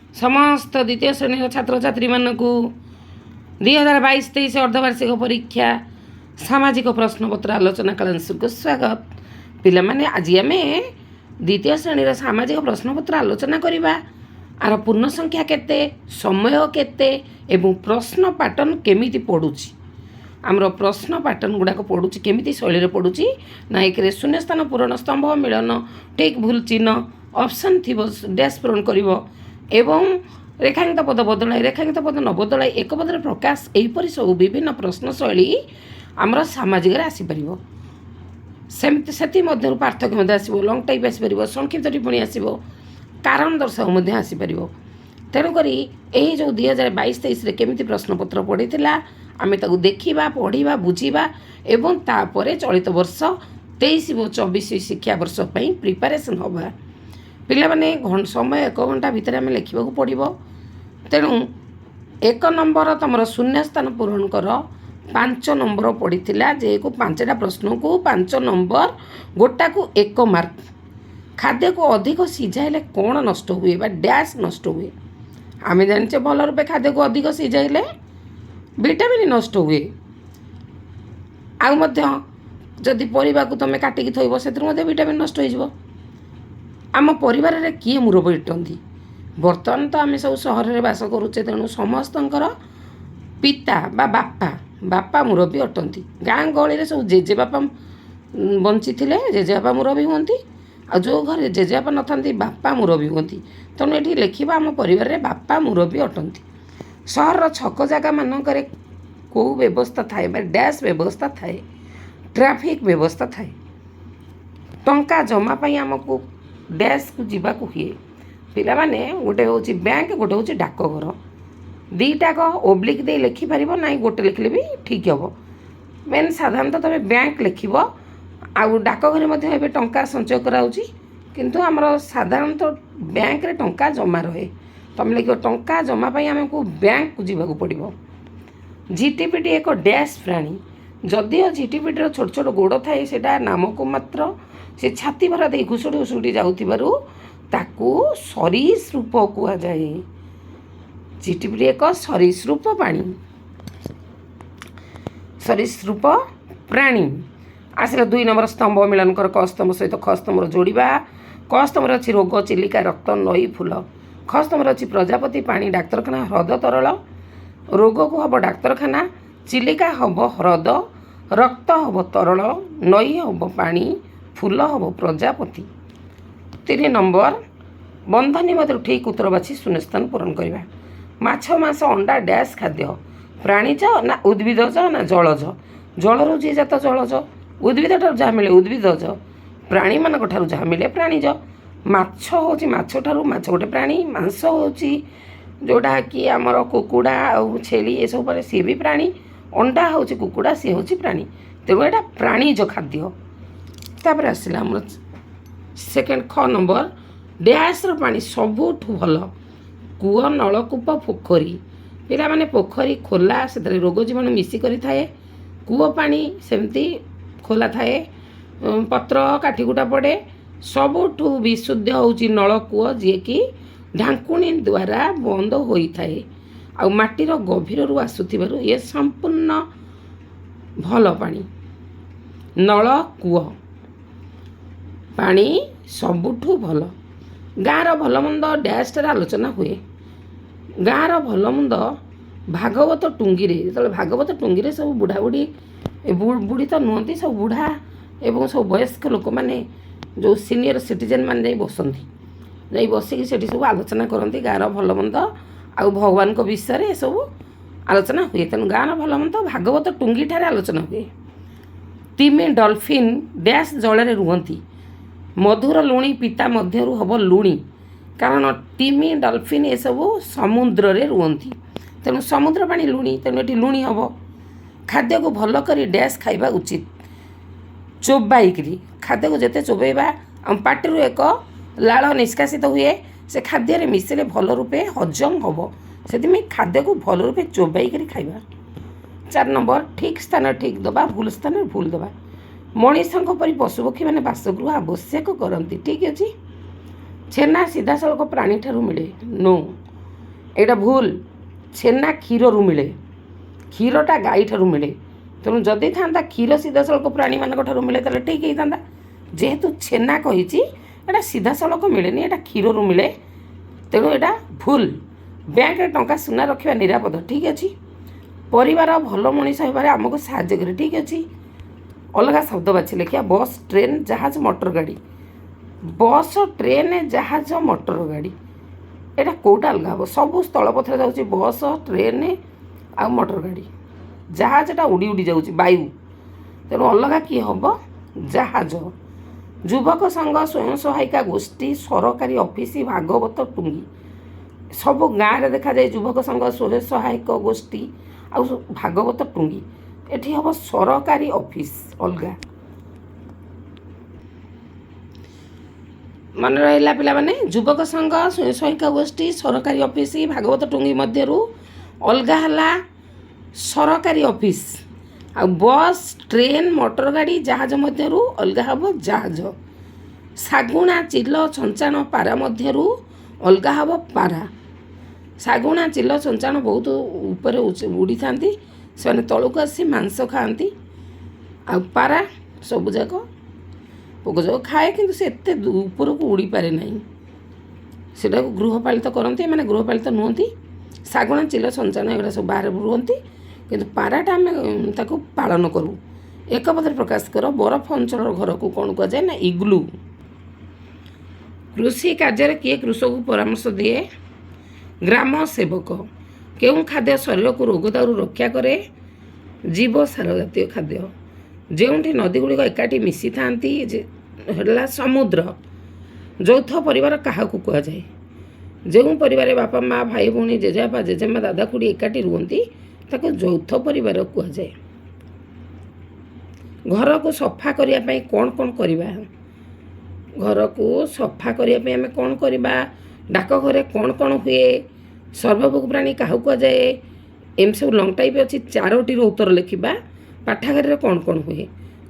ସମସ୍ତ ଦ୍ୱିତୀୟ ଶ୍ରେଣୀର ଛାତ୍ରଛାତ୍ରୀମାନଙ୍କୁ 2022-23 ଅର୍ଦ୍ଧବାର୍ଷିକ ପରୀକ୍ଷା ସାମାଜିକ ପ୍ରଶ୍ନପତ୍ର ଆଲୋଚନା କ୍ଲାସକୁ ସ୍ୱାଗତ। ପିଲାମାନେ, ଆଜି ଆମେ ଦ୍ୱିତୀୟ ଶ୍ରେଣୀର ସାମାଜିକ ପ୍ରଶ୍ନପତ୍ର ଆଲୋଚନା କରିବା। ଆର ପୂର୍ଣ୍ଣ ସଂଖ୍ୟା କେତେ, ସମୟ କେତେ ଏବଂ ପ୍ରଶ୍ନ ପାଟର୍ନ କେମିତି ପଡ଼ୁଛି। ଆମର ପ୍ରଶ୍ନ ପାଟର୍ନ ଗୁଡ଼ାକ ପଡ଼ୁଛି କେମିତି ଶୈଳୀରେ ପଡ଼ୁଛି ନା, ଏକରେ ଶୂନ୍ୟସ୍ଥାନ ପୂରଣ, ସ୍ତମ୍ଭ ମିଳନ, ଠିକ୍ ଭୁଲ ଚିହ୍ନ, ଅପସନ୍ ଥିବ, ଡ୍ୟାସ୍ ପୂରଣ କରିବ ଏବଂ ରେଖାଙ୍କିତ ପଦ ବଦଳାଇ, ରେଖାଙ୍କିତ ପଦ ନ ବଦଳାଇ, ଏକ ପଦରେ ପ୍ରକାଶ, ଏହିପରି ସବୁ ବିଭିନ୍ନ ପ୍ରଶ୍ନ ଶୈଳୀ ଆମର ସାମାଜିକରେ ଆସିପାରିବ। ସେମିତି ସେଥିମଧ୍ୟରୁ ପାର୍ଥକ୍ୟ ମଧ୍ୟ ଆସିବ, ଲଙ୍ଗ୍ ଟାଇପ୍ ଆସିପାରିବ, ସଂକ୍ଷିପ୍ତ ଟିପ୍ପଣୀ ଆସିବ, କାରଣ ଦର୍ଶାଅ ମଧ୍ୟ ଆସିପାରିବ। ତେଣୁକରି ଏହି ଯେଉଁ 2022-23ରେ କେମିତି ପ୍ରଶ୍ନପତ୍ର ପଡ଼ିଥିଲା, ଆମେ ତାକୁ ଦେଖିବା, ପଢ଼ିବା, ବୁଝିବା ଏବଂ ତାପରେ ଚଳିତ ବର୍ଷ 23 ଓ 24 ଶିକ୍ଷାବର୍ଷ ପାଇଁ ପ୍ରିପାରେସନ୍ ହେବା। ପିଲାମାନେ, ସମୟ 1 ଘଣ୍ଟା ଭିତରେ ଆମେ ଲେଖିବାକୁ ପଡ଼ିବ। ତେଣୁ 1 ନମ୍ବର ତୁମର ଶୂନ୍ୟସ୍ଥାନ ପୂରଣ କର, 5 ନମ୍ବର ପଡ଼ିଥିଲା। ଯେହେତୁ 5ଟା ପ୍ରଶ୍ନକୁ 5 ନମ୍ବର, ଗୋଟାକୁ 1 ମାର୍କ। ଖାଦ୍ୟକୁ ଅଧିକ ସିଝାଇଲେ କ'ଣ ନଷ୍ଟ ହୁଏ ବା ଡ୍ୟାସ୍ ନଷ୍ଟ ହୁଏ? ଆମେ ଜାଣିଛେ ଭଲ ରୂପେ, ଖାଦ୍ୟକୁ ଅଧିକ ସିଝାଇଲେ ଭିଟାମିନ୍ ନଷ୍ଟ ହୁଏ। ଆଉ ମଧ୍ୟ ଯଦି ପରିବାକୁ ତୁମେ କାଟିକି ଥୋଇବ, ସେଥିରୁ ମଧ୍ୟ ଭିଟାମିନ୍ ନଷ୍ଟ ହୋଇଯିବ। ଆମ ପରିବାରରେ କିଏ ମୁରବି ଅଟନ୍ତି? ବର୍ତ୍ତମାନ ତ ଆମେ ସବୁ ସହରରେ ବାସ କରୁଛେ, ତେଣୁ ସମସ୍ତଙ୍କର ପିତା ବା ବାପା, ବାପା ମୁରବି ଅଟନ୍ତି। ଗାଁ ଗହଳିରେ ସବୁ ଜେଜେବାପା ବଞ୍ଚିଥିଲେ ଜେଜେବାପା ମୁରବି ହୁଅନ୍ତି। ଆଉ ଯେଉଁ ଘରେ ଜେଜେବାପା ନଥାନ୍ତି, ବାପା ମୁରବି ହୁଅନ୍ତି। ତେଣୁ ଏଠି ଲେଖିବା, ଆମ ପରିବାରରେ ବାପା ମୁରବି ଅଟନ୍ତି। ସହରର ଛକ ଜାଗାମାନଙ୍କରେ କେଉଁ ବ୍ୟବସ୍ଥା ଥାଏ ବା ଡ୍ୟାସ୍ ବ୍ୟବସ୍ଥା ଥାଏ? ଟ୍ରାଫିକ୍ ବ୍ୟବସ୍ଥା ଥାଏ। ଟଙ୍କା ଜମା ପାଇଁ ଆମକୁ ଡ୍ୟାସ୍କୁ ଯିବାକୁ ହୁଏ। ପିଲାମାନେ, ଗୋଟେ ହେଉଛି ବ୍ୟାଙ୍କ, ଗୋଟେ ହେଉଛି ଡାକଘର। ଦୁଇଟାକ ଓବ୍ଲିକ୍ ଦେଇ ଲେଖିପାରିବ ନାହିଁ, ଗୋଟେ ଲେଖିଲେ ବି ଠିକ୍ ହେବ। ମେନ୍ ସାଧାରଣତଃ ତୁମେ ବ୍ୟାଙ୍କ ଲେଖିବ। ଆଉ ଡାକଘରେ ମଧ୍ୟ ଏବେ ଟଙ୍କା ସଞ୍ଚୟ କରାହେଉଛି, କିନ୍ତୁ ଆମର ସାଧାରଣତଃ ବ୍ୟାଙ୍କରେ ଟଙ୍କା ଜମା ରହେ। ତୁମେ ଲେଖିବ, ଟଙ୍କା ଜମା ପାଇଁ ଆମକୁ ବ୍ୟାଙ୍କକୁ ଯିବାକୁ ପଡ଼ିବ। ଝିଟିପିଟି ଏକ ଡ୍ୟାସ୍ ପ୍ରାଣୀ। ଯଦିଓ ଝିଟିପିଟିର ଛୋଟ ଛୋଟ ଗୋଡ଼ ଥାଏ, ସେଇଟା ନାମକୁ ମାତ୍ର। ସେ ଛାତି ଭରା ଦେଇ ଘୁଷୁଡ଼ି ଘୁଷୁଡ଼ି ଯାଉଥିବାରୁ ତାକୁ ସରୀସୃପ କୁହାଯାଏ। ଝିଟିପିଟି ଏକ ସରୀସୃପ ପ୍ରାଣୀ, ସରୀସୃପ ପ୍ରାଣୀ। ଆସିଲା 2 ନମ୍ବର, ସ୍ତମ୍ଭ ମିଳନ କର। କ ସ୍ତମ୍ଭ ସହିତ ଖ ସ୍ତମ୍ଭର ଯୋଡ଼ିବା। କ ସ୍ତମ୍ଭରେ ଅଛି ରୋଗ, ଚିଲିକା, ରକ୍ତ, ନଈ, ଫୁଲ। ଖ ସ୍ତମ୍ଭରେ ଅଛି ପ୍ରଜାପତି, ପାଣି, ଡାକ୍ତରଖାନା, ହ୍ରଦ, ତରଳ। ରୋଗକୁ ହେବ ଡାକ୍ତରଖାନା, ଚିଲିକା ହେବ ହ୍ରଦ, ରକ୍ତ ହେବ ତରଳ, ନଈ ହେବ ପାଣି, ଫୁଲ ହେବ ପ୍ରଜାପତି। 3 ନମ୍ବର, ବନ୍ଧନୀ ମଧ୍ୟରୁ ଠିକ୍ ଉତ୍ତର ବାଛି ଶୂନ୍ୟସ୍ଥାନ ପୂରଣ କରିବା। ମାଛ, ମାଂସ, ଅଣ୍ଡା ଡ୍ୟାସ୍ ଖାଦ୍ୟ। ପ୍ରାଣୀଜ ନା ଉଦ୍ଭିଦଜ ନା ଜଳଜ? ଜଳରୁ ଯିଏ ଜାତ ଜଳଜ, ଉଦ୍ଭିଦ ଠାରୁ ଯାହା ମିଳେ ଉଦ୍ଭିଦଜ, ପ୍ରାଣୀମାନଙ୍କ ଠାରୁ ଯାହା ମିଳେ ପ୍ରାଣୀଜ। ମାଛ ହେଉଛି ମାଛ ଠାରୁ, ମାଛ ଗୋଟେ ପ୍ରାଣୀ। ମାଂସ ହେଉଛି ଯେଉଁଟାକି ଆମର କୁକୁଡ଼ା ଆଉ ଛେଳି ଏସବୁ ପରେ, ସିଏ ବି ପ୍ରାଣୀ। ଅଣ୍ଡା ହେଉଛି କୁକୁଡ଼ା, ସିଏ ହେଉଛି ପ୍ରାଣୀ। ତେଣୁ ଏଇଟା ପ୍ରାଣୀଜ ଖାଦ୍ୟ। ତାପରେ ଆସିଲା ଆମର ସେକେଣ୍ଡ ଖ ନମ୍ବର, ଡ୍ୟାସ୍ର ପାଣି ସବୁଠୁ ଭଲ। କୂଅ, ନଳକୂପ, ପୋଖରୀ। ପିଲାମାନେ, ପୋଖରୀ ଖୋଲା, ସେଥିରେ ରୋଗ ଜୀବାଣୁ ମିଶି କରିଥାଏ। କୂଅ ପାଣି ସେମିତି ଖୋଲା ଥାଏ, ପତ୍ର କାଠିକୁଟା ପଡ଼େ। ସବୁଠୁ ବିଶୁଦ୍ଧ ହେଉଛି ନଳକୂଅ, ଯିଏକି ଢାଙ୍କୁଣୀ ଦ୍ୱାରା ବନ୍ଦ ହୋଇଥାଏ ଆଉ ମାଟିର ଗଭୀରରୁ ଆସୁଥିବାରୁ ଇଏ ସମ୍ପୂର୍ଣ୍ଣ ଭଲ ପାଣି। ନଳକୂଅ ପାଣି ସବୁଠୁ ଭଲ। ଗାଁର ଭଲମନ୍ଦ ଡ୍ୟାସ୍ଟାରେ ଆଲୋଚନା ହୁଏ। ଗାଁର ଭଲମନ୍ଦ ଭାଗବତ ଟୁଙ୍ଗିରେ, ଯେତେବେଳେ ଭାଗବତ ଟୁଙ୍ଗିରେ ସବୁ ବୁଢ଼ାବୁଢ଼ୀ, ବୁଢ଼ୀ ତ ନୁହନ୍ତି, ସବୁ ବୁଢ଼ା ଏବଂ ସବୁ ବୟସ୍କ ଲୋକମାନେ, ଯେଉଁ ସିନିୟର ସିଟିଜେନ୍ ମାନେ ଯାଇ ବସନ୍ତି, ଯାଇ ବସିକି ସେଠି ସବୁ ଆଲୋଚନା କରନ୍ତି। ଗାଁର ଭଲମନ୍ଦ ଆଉ ଭଗବାନଙ୍କ ବିଷୟରେ ଏସବୁ ଆଲୋଚନା ହୁଏ। ତେଣୁ ଗାଁର ଭଲମନ୍ଦ ଭାଗବତ ଟୁଙ୍ଗିଠାରେ ଆଲୋଚନା ହୁଏ। ତିମି, ଡଲଫିନ୍ ଡ୍ୟାସ୍ ଜଳରେ ରୁହନ୍ତି। ମଧୁର, ଲୁଣି, ପିତା ମଧ୍ୟରୁ ହେବ ଲୁଣି, କାରଣ ତିମି, ଡଲଫିନ୍ ଏସବୁ ସମୁଦ୍ରରେ ରୁହନ୍ତି। ତେଣୁ ସମୁଦ୍ର ପାଣି ଲୁଣି, ତେଣୁ ଏଠି ଲୁଣି ହେବ। ଖାଦ୍ୟକୁ ଭଲ କରି ଡ୍ୟାସ୍ ଖାଇବା ଉଚିତ। ଚୋବାଇକିରି। ଖାଦ୍ୟକୁ ଯେତେ ଚୋବେଇବା, ଆମ ପାଟିରୁ ଏକ ଲାଳ ନିଷ୍କାସିତ ହୁଏ, ସେ ଖାଦ୍ୟରେ ମିଶିଲେ ଭଲ ରୂପେ ହଜମ ହେବ। ସେଥିପାଇଁ ଖାଦ୍ୟକୁ ଭଲ ରୂପେ ଚୋବାଇକରି ଖାଇବା। 4 ନମ୍ବର, ଠିକ୍ ସ୍ଥାନରେ ଠିକ୍ ଦେବା, ଭୁଲ ସ୍ଥାନରେ ଭୁଲ ଦେବା। ମଣିଷଙ୍କ ପରି ପଶୁପକ୍ଷୀମାନେ ବାସଗୃହ ଆବଶ୍ୟକ କରନ୍ତି। ଠିକ୍ ଅଛି। ଛେନା ସିଧାସଳଖ ପ୍ରାଣୀଠାରୁ ମିଳେ। ନୋ। ଏଇଟା ଭୁଲ। ଛେନା କ୍ଷୀରରୁ ମିଳେ, କ୍ଷୀରଟା ଗାଈଠାରୁ ମିଳେ। ତେଣୁ ଯଦି ଥାନ୍ତା କ୍ଷୀର ସିଧାସଳଖ ପ୍ରାଣୀମାନଙ୍କ ଠାରୁ ମିଳେ, ତାହେଲେ ଠିକ୍ ହେଇଥାନ୍ତା। ଯେହେତୁ ଛେନା କହିଛି, ଏଇଟା ସିଧାସଳଖ ମିଳେନି, ଏଇଟା କ୍ଷୀରରୁ ମିଳେ, ତେଣୁ ଏଇଟା ଭୁଲ। ବ୍ୟାଙ୍କରେ ଟଙ୍କା ସୁନା ରଖିବା ନିରାପଦ, ଠିକ୍ ଅଛି। ପରିବାର ଭଲ ମଣିଷ ହେବାରେ ଆମକୁ ସାହାଯ୍ୟ କରେ, ଠିକ୍ ଅଛି। ଅଲଗା ଶବ୍ଦ ବାଛି ଲେଖିବା। ବସ୍, ଟ୍ରେନ୍, ଜାହାଜ, ମଟର ଗାଡ଼ି। ବସ୍, ଟ୍ରେନ୍, ଜାହାଜ, ମଟର ଗାଡ଼ି, ଏଇଟା କେଉଁଟା ଅଲଗା ହେବ? ସବୁ ସ୍ଥଳପଥରେ ଯାଉଛି, ବସ୍, ଟ୍ରେନ୍ ଆଉ ମଟର ଗାଡ଼ି। ଜାହାଜଟା ଉଡ଼ି ଉଡ଼ି ଯାଉଛି, ବାୟୁ। ତେଣୁ ଅଲଗା କିଏ ହେବ? ଜାହାଜ। ଯୁବକ ସଂଘ, ସ୍ୱୟଂ ସହାୟିକା ଗୋଷ୍ଠୀ, ସରକାରୀ ଅଫିସ, ଭାଗବତ ଟୁଙ୍ଗି। ସବୁ ଗାଁରେ ଦେଖାଯାଏ ଯୁବକ ସଂଘ, ସ୍ୱୟଂ ସହାୟକ ଗୋଷ୍ଠୀ ଆଉ ଭାଗବତ ଟୁଙ୍ଗି। ଏଠି ହେବ ସରକାରୀ ଅଫିସ ଅଲଗା। ମନେ ରହିଲା ପିଲାମାନେ? ଯୁବକ ସଂଘ, ସ୍ୱୟଂ ସହାୟିକା ଗୋଷ୍ଠୀ, ସରକାରୀ ଅଫିସ, ଭାଗବତ ଟୁଙ୍ଗି ମଧ୍ୟରୁ ଅଲଗା ହେଲା ସରକାରୀ ଅଫିସ। ଆଉ ବସ୍, ଟ୍ରେନ୍, ମଟର ଗାଡ଼ି, ଜାହାଜ ମଧ୍ୟରୁ ଅଲଗା ହେବ ଜାହାଜ। ଶାଗୁଣା, ଚିଲ, ଛଞ୍ଚାଣ, ପାରା ମଧ୍ୟରୁ ଅଲଗା ହେବ ପାରା। ଶାଗୁଣା, ଚିଲ, ଛଞ୍ଚାଣ ବହୁତ ଉପରେ ଉଡ଼ିଥାନ୍ତି, ସେମାନେ ତଳକୁ ଆସି ମାଂସ ଖାଆନ୍ତି। ଆଉ ପାରା ସବୁଯାକ ପୋକଜୋକ ଖାଏ, କିନ୍ତୁ ସେ ଏତେ ଉପରକୁ ଉଡ଼ିପାରେ ନାହିଁ। ସେଟାକୁ ଗୃହପାଳିତ କରନ୍ତି, ଏମାନେ ଗୃହପାଳିତ ନୁହନ୍ତି। ଶାଗୁଣା, ଚିଲ, ଛଞ୍ଚାଣ ଏଗୁଡ଼ା ସବୁ ବାହାରେ ରୁହନ୍ତି, କିନ୍ତୁ ପାରାଟା ଆମେ ତାକୁ ପାଳନ କରୁ। ଏକ ପଦରେ ପ୍ରକାଶ କର, ବରଫ ଅଞ୍ଚଳର ଘରକୁ କ'ଣ କୁହାଯାଏ? ନା ଇଗ୍ଲୁ। କୃଷି କାର୍ଯ୍ୟରେ କିଏ କୃଷକକୁ ପରାମର୍ଶ ଦିଏ? ଗ୍ରାମ ସେବକ। କେଉଁ ଖାଦ୍ୟ ଶରୀରକୁ ରୋଗ ଦାଉରୁ ରକ୍ଷା କରେ? ଜୀବସାର ଜାତୀୟ ଖାଦ୍ୟ। ଯେଉଁଠି ନଦୀ ଗୁଡ଼ିକ ଏକାଠି ମିଶିଥାନ୍ତି, ହେଲା ସମୁଦ୍ର। ଯୌଥ ପରିବାର କାହାକୁ କୁହାଯାଏ? ଯେଉଁ ପରିବାରରେ ବାପା, ମା, ଭାଇ, ଭଉଣୀ, ଜେଜେବାପା, ଜେଜେମା, ଦାଦା, ଖୁଡ଼ି ଏକାଠି ରୁହନ୍ତି, ତାକୁ ଯୌଥ ପରିବାର କୁହାଯାଏ। ଘରକୁ ସଫା କରିବା ପାଇଁ କ'ଣ କ'ଣ କରିବା? ଘରକୁ ସଫା କରିବା ପାଇଁ ଆମେ କ'ଣ କରିବା? ଡାକଘରେ କ'ଣ କ'ଣ ହୁଏ? ସର୍ବଭୋଗ ପ୍ରାଣୀ କାହାକୁ କୁହାଯାଏ? ଏମିତି ସବୁ ଲଙ୍ଗ ଟାଇପ୍ ଅଛି, ଚାରୋଟିର ଉତ୍ତର ଲେଖିବା। ପାଠାଗାରରେ କ'ଣ କ'ଣ ହୁଏ?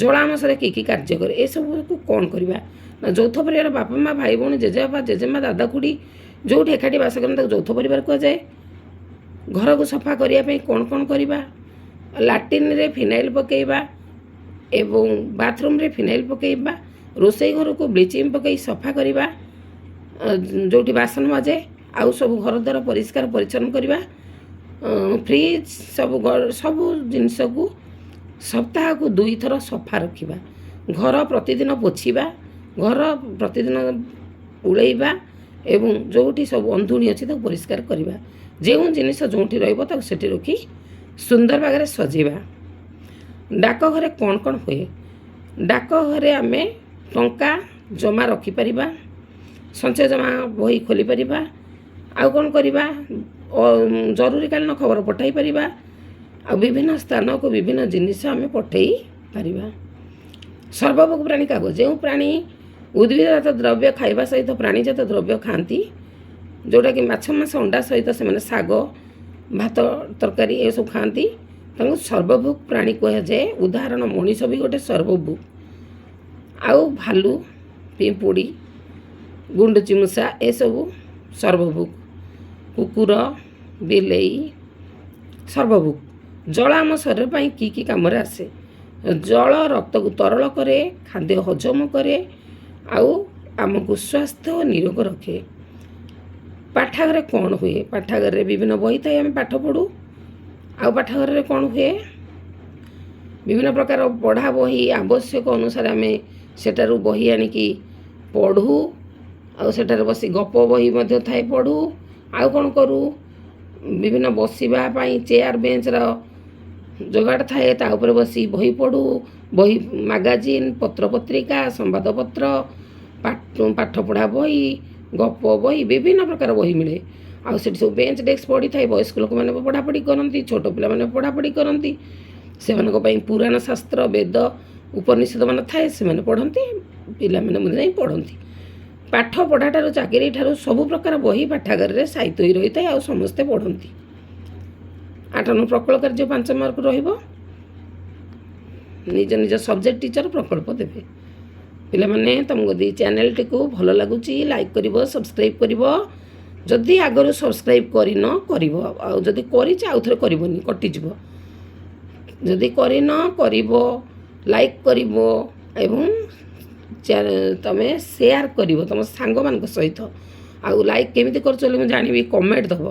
ଜଳାଂଶରେ କି କି କାର୍ଯ୍ୟ କରେ? ଏସବୁକୁ କ'ଣ କରିବା ନା, ଯୌଥ ପରିବାର ବାପା, ମା, ଭାଇ, ଭଉଣୀ, ଜେଜେବାପା, ଜେଜେମା, ଦାଦା, ଖୁଡ଼ି ଯେଉଁଠି ଏକାଠି ବାସ କରନ୍ତି, ତାକୁ ଯୌଥ ପରିବାର କୁହାଯାଏ। ଘରକୁ ସଫା କରିବା ପାଇଁ କ'ଣ କ'ଣ କରିବା? ଲାଟ୍ରିନ୍ରେ ଫିନାଇଲ୍ ପକାଇବା ଏବଂ ବାଥରୁମ୍ରେ ଫିନାଇଲ୍ ପକାଇବା, ରୋଷେଇ ଘରକୁ ବ୍ଲିଚିଂ ପକାଇ ସଫା କରିବା, ଯେଉଁଠି ବାସନ ମାଜେ, ଆଉ ସବୁ ଘର ଦ୍ୱାର ପରିଷ୍କାର ପରିଚ୍ଛନ୍ନ କରିବା, ଫ୍ରିଜ୍ ସବୁ, ସବୁ ଜିନିଷକୁ ସପ୍ତାହକୁ ଦୁଇଥର ସଫା ରଖିବା, ଘର ପ୍ରତିଦିନ ପୋଛିବା, ଘର ପ୍ରତିଦିନ ଉଳେଇବା ଏବଂ ଯେଉଁଠି ସବୁ ଅନ୍ଧୁଣି ଅଛି ତାକୁ ପରିଷ୍କାର କରିବା। ଯେଉଁ ଜିନିଷ ଯେଉଁଠି ରହିବ ତାକୁ ସେଠି ରଖି ସୁନ୍ଦର ଭାବରେ ସଜେଇବା। ଡାକଘରେ କ'ଣ କ'ଣ ହୁଏ? ଡାକଘରେ ଆମେ ଟଙ୍କା ଜମା ରଖିପାରିବା, ସଞ୍ଚୟ ଜମା ବହି ଖୋଲିପାରିବା। ଆଉ କ'ଣ କରିବା? ଜରୁରୀକାଳୀନ ଖବର ପଠାଇ ପାରିବା ଆଉ ବିଭିନ୍ନ ସ୍ଥାନକୁ ବିଭିନ୍ନ ଜିନିଷ ଆମେ ପଠାଇ ପାରିବା। ସର୍ବଭୋଗ ପ୍ରାଣୀ କାହାକୁ? ଯେଉଁ ପ୍ରାଣୀ ଉଦ୍ଭିଦଜାତ ଦ୍ରବ୍ୟ ଖାଇବା ସହିତ ପ୍ରାଣୀଜାତ ଦ୍ରବ୍ୟ ଖାଆନ୍ତି, ଯେଉଁଟାକି ମାଛ, ମାଂସ, ଅଣ୍ଡା ସହିତ ସେମାନେ ଶାଗ, ଭାତ, ତରକାରୀ ଏସବୁ ଖାଆନ୍ତି, ତାଙ୍କୁ ସର୍ବଭୋଗ ପ୍ରାଣୀ କୁହାଯାଏ। ଉଦାହରଣ, ମଣିଷ ବି ଗୋଟେ ସର୍ବଭୋଗ। ଆଉ ଭାଲୁ, ପିମ୍ପୁଡ଼ି, ଗୁଣ୍ଡୁଚି ମୂଷା ଏସବୁ ସର୍ବଭୋଗ। କୁକୁର, ବିଲେଇ ସର୍ବଭୋଗ। ଜଳ ଆମ ଶରୀର ପାଇଁ କି କି କାମରେ ଆସେ? ଜଳ ରକ୍ତକୁ ତରଳ କରେ, ଖାଦ୍ୟ ହଜମ କରେ ଆଉ ଆମକୁ ସ୍ୱାସ୍ଥ୍ୟ ଓ ନିରୋଗ ରଖେ। ପାଠାଗାରରେ କ'ଣ ହୁଏ? ପାଠାଗାରରେ ବିଭିନ୍ନ ବହି ଥାଏ, ଆମେ ପାଠ ପଢ଼ୁ। ଆଉ ପାଠାଗାରରେ କ'ଣ ହୁଏ? ବିଭିନ୍ନ ପ୍ରକାର ପଢ଼ା ବହି, ଆବଶ୍ୟକ ଅନୁସାରେ ଆମେ ସେଠାରୁ ବହି ଆଣିକି ପଢ଼ୁ। ଆଉ ସେଠାରେ ବସି ଗପ ବହି ମଧ୍ୟ ଥାଏ, ପଢ଼ୁ। ଆଉ କ'ଣ କରୁ? ବିଭିନ୍ନ ବସିବା ପାଇଁ ଚେୟାର ବେଞ୍ଚର ଯୋଗାଡ଼ ଥାଏ, ତା ଉପରେ ବସି ବହି ପଢ଼ୁ। ବହି, ମାଗାଜିନ୍, ପତ୍ରପତ୍ରିକା, ସମ୍ବାଦପତ୍ର, ପାଠପଢ଼ା ବହି, ଗପ ବହି, ବିଭିନ୍ନ ପ୍ରକାର ବହି ମିଳେ। ଆଉ ସେଠି ସବୁ ବେଞ୍ଚ ଡେସ୍କ ପଡ଼ିଥାଏ। ବୟସ୍କ ଲୋକମାନେ ପଢ଼ାପଢ଼ି କରନ୍ତି, ଛୋଟ ପିଲାମାନେ ପଢ଼ାପଢ଼ି କରନ୍ତି। ସେମାନଙ୍କ ପାଇଁ ପୁରାଣ ଶାସ୍ତ୍ର, ବେଦ, ଉପନିଷଦ ମାନ ଥାଏ, ସେମାନେ ପଢ଼ନ୍ତି, ପିଲାମାନେ ମଧ୍ୟ ଯାଇ ପଢ଼ନ୍ତି। ପାଠ ପଢ଼ାଠାରୁ ଚାକିରି ଠାରୁ ସବୁ ପ୍ରକାର ବହି ପାଠାଗାରରେ ସାଇତ ହୋଇ ରହିଥାଏ ଆଉ ସମସ୍ତେ ପଢ଼ନ୍ତି। 8 ନମ୍ବର ପ୍ରକଳ୍ପ କାର୍ଯ୍ୟ 5 ମାର୍କ ରହିବ। ନିଜ ନିଜ ସବଜେକ୍ଟ ଟିଚର ପ୍ରକଳ୍ପ ଦେବେ। ପିଲାମାନେ, ତୁମକୁ ଯଦି ଚ୍ୟାନେଲଟିକୁ ଭଲ ଲାଗୁଛି, ଲାଇକ୍ କରିବ, ସବସ୍କ୍ରାଇବ୍ କରିବ। ଯଦି ଆଗରୁ ସବସ୍କ୍ରାଇବ୍ କରିନ, କରିବ। ଆଉ ଯଦି କରିଛ, ଆଉ ଥରେ କରିବନି, କଟିଯିବ। ଯଦି କରିନ, କରିବ, ଲାଇକ୍ କରିବ ଏବଂ ତମେ ସେୟାର କରିବ ତୁମ ସାଙ୍ଗମାନଙ୍କ ସହିତ। ଆଉ ଲାଇକ୍ କେମିତି କରୁଛ ବୋଲି ମୁଁ ଜାଣିବି, କମେଣ୍ଟ ଦେବ।